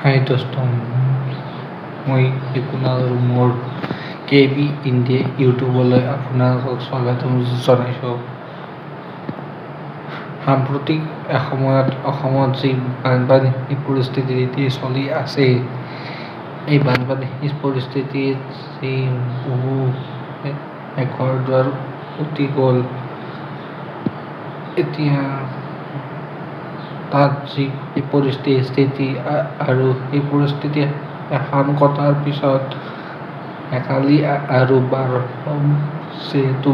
হাই দোস্ত, মই কুনাল মোৰ কে বি ইণ্ডিয়া ইউটিউবলৈ আপোনালোকক স্বাগতম জনাইছোঁ। সাম্প্ৰতিক সময়ত অসমত যি বানপানী পৰিস্থিতি চলি আছে, এই বানপানী পৰিস্থিতিত যি বহু ঘৰ দুৱাৰ উটি গ'ল, এতিয়া তাত যি পৰিস্থিতি আৰু সেই পৰিস্থিতি শাম কটাৰ পিছত কালি আৰু বাৰ যিহেতু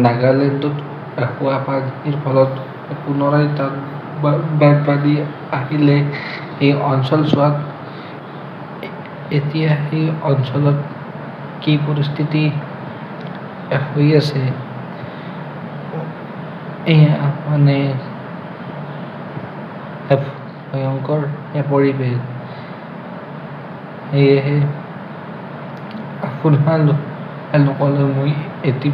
নাগালেণ্ডত হোৱা পানীৰ ফলত পুনৰাই তাত বানপানী আহিলে সেই অঞ্চলছোৱাত এতিয়া সেই অঞ্চলত কি পৰিস্থিতি হৈ আছে এয়া মানে ভয়ংকৰ পৰিৱেশ। সেয়েহে আপোনালোকলৈ মই এটি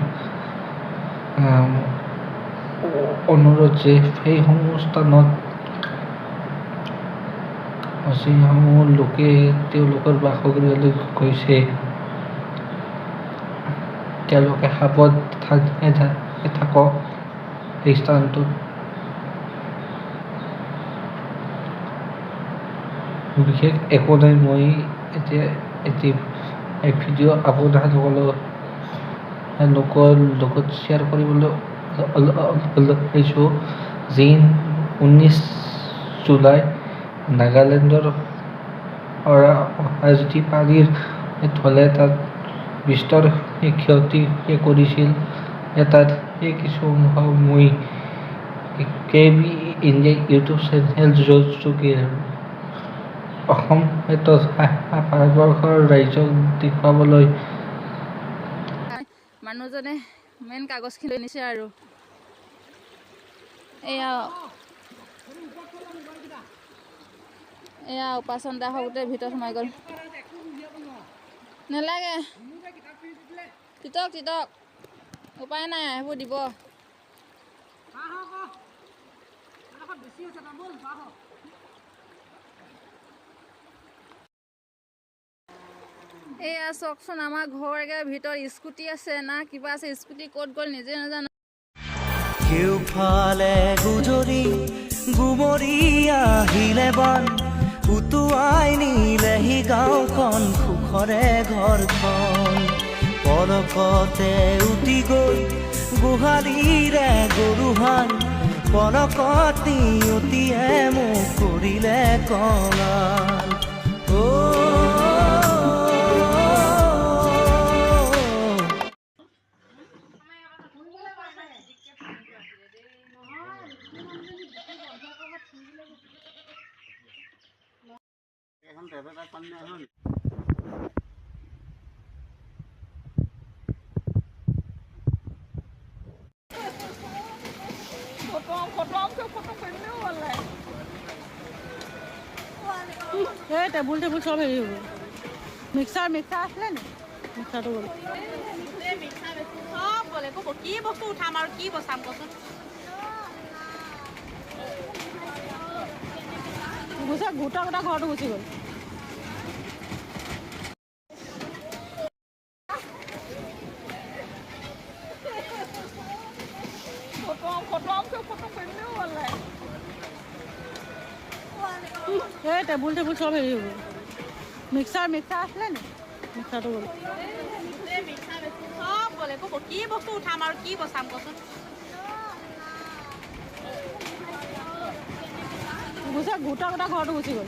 অনুৰোধ যে সেইসমূহ স্থানত যিসমূহ লোকে তেওঁলোকৰ বাসগৃহলৈ গৈছে তেওঁলোকে সাৱধানে থাকক সেই স্থানটোত। বিশেষ একো নাই, মই এতিয়া এটি ভিডিঅ' আপোনালোকৰ লগত শ্বেয়াৰ কৰিবলৈ ওলাইছোঁ। যি 19 জুলাই নাগালেণ্ডৰ পৰা অহা যি পানীৰ ঢলে তাত বিস্তৰ ক্ষতি কৰিছিল, তাত সেই কিছু অংশ মই K B India YouTube channel যোগে অসম তথা ভাৰতবৰ্ষৰ ৰাইজক দেখুৱাবলৈ। মানুহজনে মেইন কাগজখিনি আনিছে আৰু এয়া এয়া উপাসন দা গোটেই ভিতৰত সোমাই গ'ল। নেলাগে, তিতক তিতক, উপায় নাই, সেইবোৰ দিব। এয়া চাওকচোন, আমাৰ ঘৰ একেবাৰে ভিতৰত স্কুটি আছে না কিবা আছে, স্কুটি ক'ত গ'ল নিজে নাজানো। কেউফালে গুজৰি গুমৰি আহিলে বান, উটুৱাই নিলেহি গাঁওখন, সুখৰে ঘৰখন। পলকতে উটি গৈ গোহালিৰে গৰুহাল, পলকত নিয়তিয়ে মোক কৰিলে কঙাল। এই টেবুল টেবুল চব হেৰি হৈ গ'ল। মিক্সাৰ আছিলে নি? মিক্সাৰটো গ'ল। চব গ'ল, একো কি বস্তু উঠাম আৰু কি বচাম কচোন। গুচা গোটা গোটা ঘৰটো গুচি গ'ল। এই টেবুল টেবুল চব হেৰি হৈ গ'ল। মিক্সাৰ আছিলে নি? মিক্সাৰটো গ'ল। চব গ'ল, একো কি বস্তু উঠাম আৰু কি বচাম কচোন। গুচা গোটা গোটা ঘৰটো গুচি গ'ল।